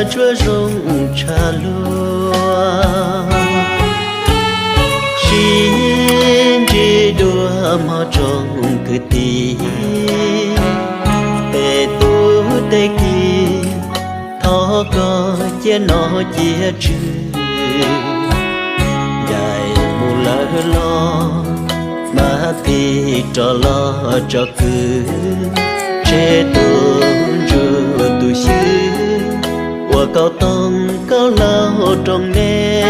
Tsuas zoo tshaj luag, sib ntsib dua hmo tsoom kwv tij, tej tub tej ki, thov koj cia noj cia tswv, ncaim mus lawm los mas tig rov los tso kwv, tseg tus ntsuj tus xyw uas kaus toog kaus hlau rau nej.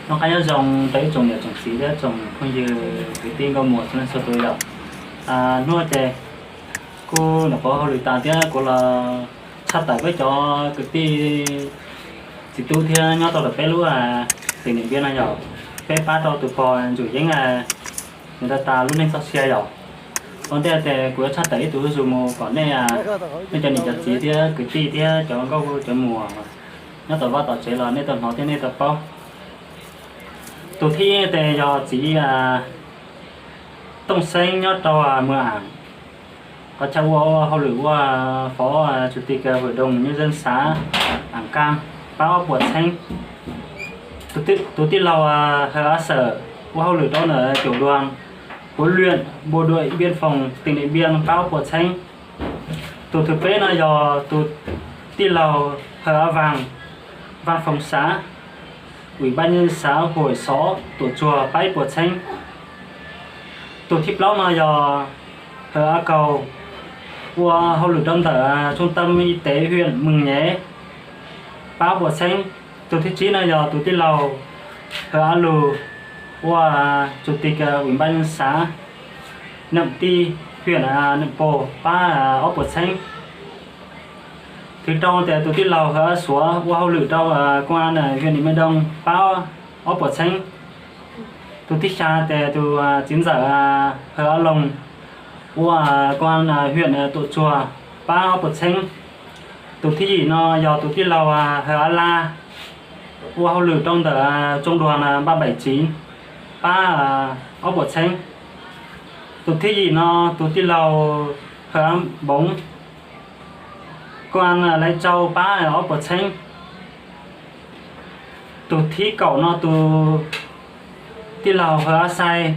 Noj qab nyob zoo rau ib tsoom niam tsoom txiv thiab tsoom phooj ywg kwv tij nkauj muam txhua leej txhua tus yom. Hnub no ces kuv nyuam qhuav hauj lwm tas thiab kuv los tshaj tawm peb cov kwv tij txiv tub thiab nyob rau ntawm peb lub tỉnh Điện Biên no yom. Peb pab rau tus pog Ntsum Yeeb nws tau tas lub neej txoj sia yom. Ua ntej ces kuv yuav tshaj tawm ib tug zuj zus mus kom nej, nej cov niam cov txiv thiab kwv tij thiab cov nkauj cov muam nyob tom vaj tom tsev los nej tau hnov thiab nej tau paub. Tus thib ib ces yog txiv Tooj Xeeb nyob rau Mường Ảng, qhov chaw ua hauj lwm ua phó chủ tịch hội đồng nhân dân xã Ảng Cang, pab ob puas txheeb. Tus tij laug Hawj Ab Xawm ua hauj lwm rau ntawm tiểu đoàn huấn luyện bộ đội biên phòng tỉnh Điện Biên, pab ob puas txheeb. Tus thib peb no yog tus tij laug Hawj Ab Vaas, văn phòng xã, ủy ban nhân dân xã Hội Xó, Tuam Tsuag, pab ib puas txheeb. Tus thib plaub no yog Hawj Ab Kaug, ua hauj lwm rau ntawm trung tâm y tế huyện Mường Nhé, pab ob puas txheeb. Tus thib tsib no yog tus tij laug Hawj Ab Lug, ua chủ tịch ủy ban nhân dân xã Nậm Ti, huyện Nậm Pồ, pab ob puas txheeb. Thib rau ces tus tij laug Hawj Ab Suav ua hauj lwm rau công an huyện Điện Biên Đông, pab ob puas txheeb. Tus thib xya ces tus txiv ntxawm Hawj Ab Loos ua công an huyện Tuam Tsuag, pab ob puas txheeb. Tus thib yim no yog tus tij laug Hawj Ab Laj, ua hauj lwm rau ntawm trung đoàn ba bảy chín, pab ob puas txheeb. Tus thib yim no tus tij laug Hawj Ab Npoov, công an Lai Châu, pab ob puas txheeb. Tus thib kaum no tus tij laug Hawj Ab Xais,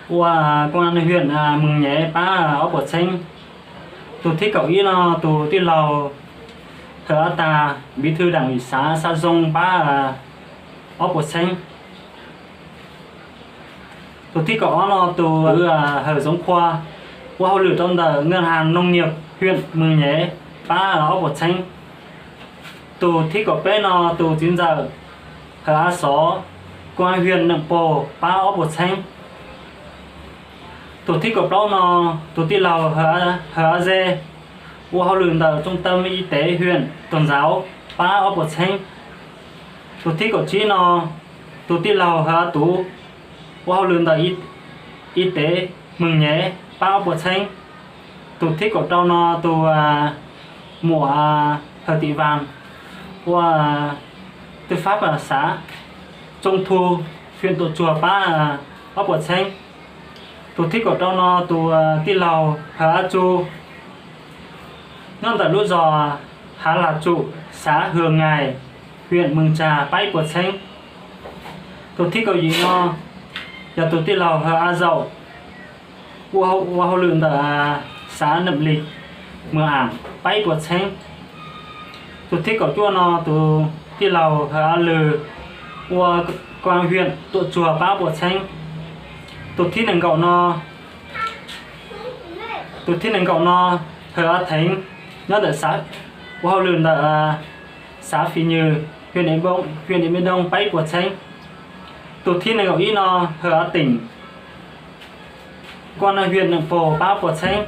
ua công an huyện Mường Nhé, pab ob puas txheeb. Tus thib kaum ib no tus tij laug Hawj Ab Tas, bí thư đảng ủy xã Sa Zong, pab ob puas txheeb. Tus thib kaum ob no tus Hawj Zoov Khua, ua hauj lwm rau ntawm ngân hàng nông nghiệp huyện Mường Nhé, pab ob puas txheeb. Tus thib kaum peb no tus txiv ntxawm Hawj Ab Xov, công an huyện Nậm Pồ, pab ob puas txheeb. Tus thib kaum plaub no tus tij laug Hawj Ab Ze, ua hauj lwm ntawm trung tâm y tế huyện Tuần Giáo, pab ob puas txheeb. Tus thib kaum tsib no tus tij laug Hawj Ab Tuv, ua hauj lwm ntawm y tế Mường Nhé, pab ob puas txheeb. Tus thib kaum rau no tus muam Hawj Tim Vas, ua tư pháp xã Trung Thu, huyện Tuam Tsuag, pab ob puas txheeb. Tus thib kaum rau no tus tij laug Hawj Ab Tsu, nyob ntawm lub zos Hav Lam Tsum, xã Hường Ngày, huyện Mường Trà, pab ib puas txheeb. Tus thib kaum yim no yog tus tij laug Hawj Ab Zaum, ua hauj lwm ntawm xã Nậm Lịch, Mường Ảng, pab ib puas txheeb. Tus thib kaum cuaj no tus tij laug Hawj Ab Lwg, ua công an huyện Tuam Tsuag, pab ob puas txheeb. Tus thib nees nkaum no, tus thib nees nkaum no Hawj Ab Theev, nyob ntawm, ua hauj lwm ntawm xã Phì Nhừ, huyện Điện Biên Đông, pab ib puas txheeb. Tus thib nees nkaum ib no Hawj Ab Teem, công an huyện Nậm Pồ, pab ob puas txheeb.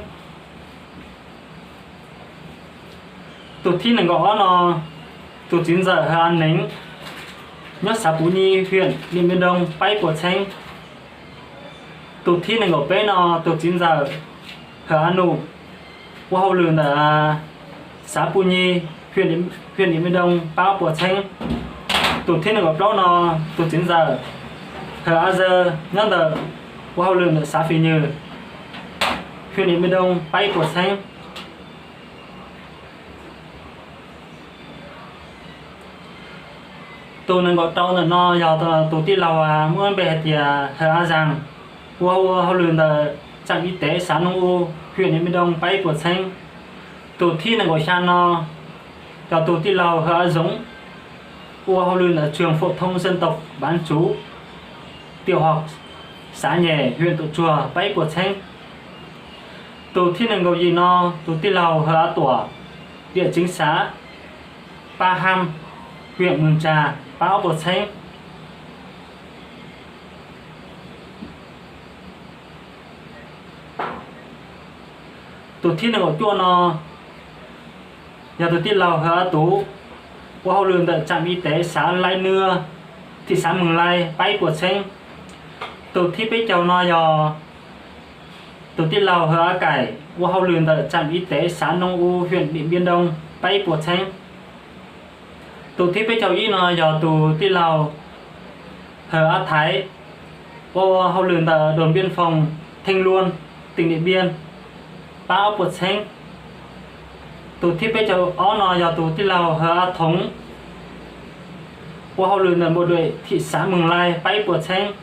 Tus thib nees nkaum ob no tus txiv ntxawm Hawj Ab Neev, nyob xã Pú Nhi, huyện Điện Biên Đông, pab ib puas txheeb. Tus thib nees nkaum peb no tus txiv ntxawm Hawj Ab Num, ua hauj lwm ntawm xã Pú Nhi, huyện Điện Biên Đông, pab ob puas txheeb. Tus thib nees nkaum plaub no tus txiv ntxawm Hawj Ab Zawg, nyob ntawm ua hauj lwm ntawm xav Fim Nyws, hiam Niam Miv Doo, pab ib puas txheeb. Tus nees nkaum rau ntawm no yog tus tij laug muab npe hais tias Hawj Av Zaas, ua hauj lwm ntawm tsam i tev xav Noog U, hiam Niam Miv Doo, pab ib puas txheeb. Tus thib nees nkaum xya no yog tus tij laug Hawj Av Zoov, ua hauj lwm ntawm trường phổ thông dân tộc bán trú, tiểu học xã Nhè, huyện Tủa Chùa, pab ib puas txheeb. Tus thib nees nkaum yim no tus tij laug Hawj Av Tuam, địa chính xã Pa Ham, huyện Mường Trà, pab ob puas txheeb. Tus thib nees nkaum cuaj no yog tus tij laug Hawj Av Tuv, ua hauj lwm ntawm trạm y tế xã Lai Nưa, thị xã Mường Lay, pab ib puas txheeb. Tus thib peb caug no yog tus tij laug Hawj Av Kaim, ua hauj lwm ntawm trạm y tế xã Nông U, huyện Điện Biên Đông, pab ib puas txheeb. Tus thib peb caug ib no yog tus tij laug Hawj Av Thaiv, ua hauj lwm ntawm đồn biên phòng Thanh Luông, tỉnh Điện Biên, pab ob puas txheeb. Tus thib peb caug ob no yog tus tij laug Hawj Av Thoov, ua hauj lwm ntawm bộ đội thị xã Mường Lay, pab ib puas txheeb.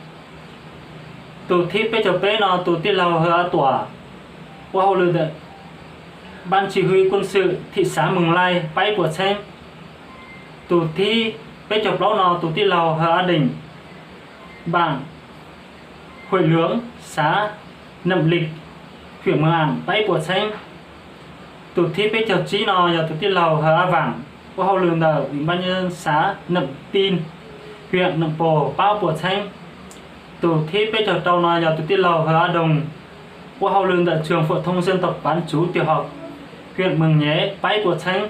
Tus thib peb caug peb no tus tij laug Hawj Av Tuam, ua hauj lwm ntawm ban chỉ huy quân sự thị xã Mường Lay, pab ib puas txheeb. Tus thib peb caug plaub no tus tij laug Hawj Av Deem, bản Hội Lưỡng, xã Nậm Lịch, huyện Mường Ảng, pab ib puas txheeb. Tus thib peb caug tsib no yog tus tij laug Hawj Av Vaam, ua hauj lwm ntawm ủy ban nhân dân xã Nậm Tin, huyện Nậm Pồ, pab ob puas txheeb. Tus thib peb caug rau no yog tus tij laug Hawj Av Doog, ua hauj lwm ntawm trường phổ thông dân tộc bán trú tiểu học, huyện Mường Nhé, pab ib puas txheeb.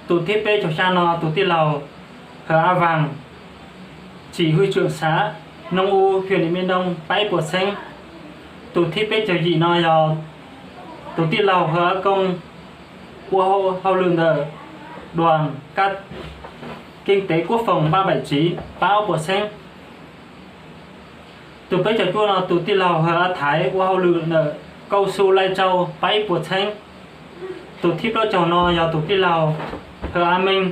Tus thib peb caug xya no tus tij laug Hawj Av Vaam, chỉ huy trưởng xã Nông U, huyện Điện Biên Đông, pab ib puas txheeb. Tus thib peb caug yim no yog tus tij laug Hawj Av Kooj, ua hauj lwm ntawm đoàn kinh tế quốc phòng ba bảy chín, pab ob puas txheeb. Tus peb caug cuaj no tus tij laug Hawj Av Thaiv, ua hauj lwm ntawm cao su Lai Châu, pab ib puas txheeb. Tus thib plaub caug no yog tus tij laug Hawj Av Meej,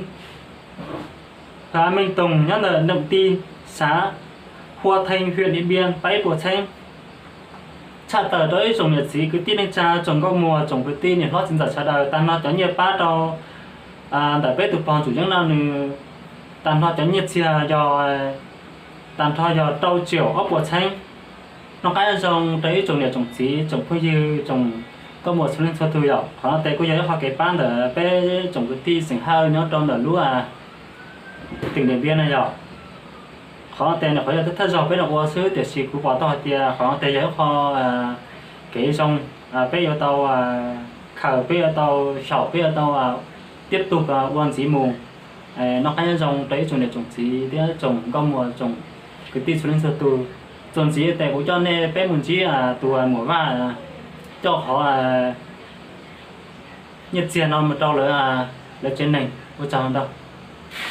Hawj Av Meej Toog, nyob ntawm Nậm Ti, xã Hua Thanh, huyện Điện Biên, pab ib puas txheeb. Tshaj tawm rau ib tsoom niam txiv kwv tij neej tsa, tsoom nkauj muam, tsoom kwv tij niam hlob txiv ntxawm sawv daws, tag nrho cov nyiaj pab rau ntawm peb tus pog Tsum Yeeb no nws, tag nrho cov nyiaj txiag yog, tag nrho yog rau tsiaum ob puas txheeb. Noj qab nyob zoo rau ib tsoom niam tsoom txiv, tsoom phooj ywg, tsoom nkauj muam txhua leej txhua tus yom. Qhov no tes kuj yog ib qho kev pab ntawm peb tsoom kwv tij xeem Hawj nyob rau ntawm lub tỉnh Điện Biên no yom. Qhov no tes nws qhov yog thawj zaug peb los ua xwb, tiam sis kuv pom tau hais tias qhov no tes yog ib qho kev zoo, peb yuav tau khaws, peb yuav tau xyaum, peb yuav tau tiếp tục ua ntxiv mus. Noj qab nyob zoo rau ib tsoom niam tsoom txiv thiab tsoom nkauj muam, tsoom kwv tij txhua leej txhua tus. Txuas ntxiv tes kuv coj nej peb mus ntsib tus muam Vaj coj qhov nyiaj txiag no mus rau lawv, lawv tsev neeg. Ua tsaug ntau.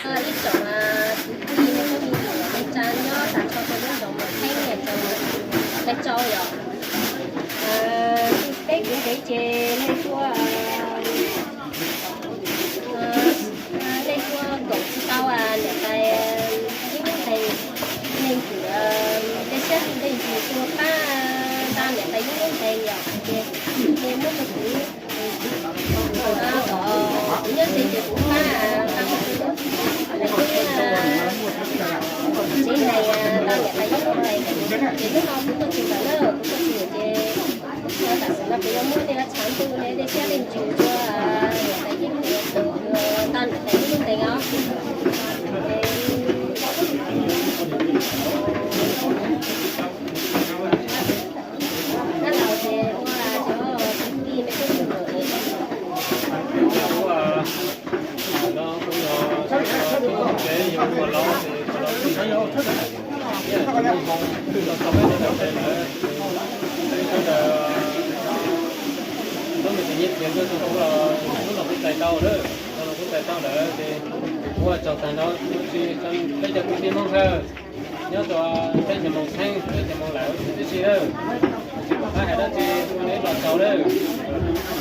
Ib tsoom kwv tij neej tsa nyob tag nrho rau lub zos Muas Theeb, tsoom Laij Tsau yom. Peb kwv ntev ces leej tuaj, leej tuaj koom tsis tau niam tais Yeeb Lub Ntees, leej twg dej siab leej twg tuaj pab tau niam tais Yeeb Lub Ntees yom, ces nej muab rau kuv, kom kuv nyob ze ces kuv pab tau. Tsev neeg tau niam tais Yeeb Lub Ntees, ces hnub no kuv tuaj tsis tau na, kuv tuaj tsis ces tam sim no kuv yuav muab tej tshav ntuj ne, dej siab leej twg tuaj, niam tais Yeeb Lub Ntees, tau niam tais Yeeb Lub Ntees os. Ua tsaug tag nrho peb cov kwv tij Hmoob Hawj nyob rau teb chaws Moos Theeb, teb chaws Moos Laus, Tsis pom qab hais dab tsi, neb los txaus lawm.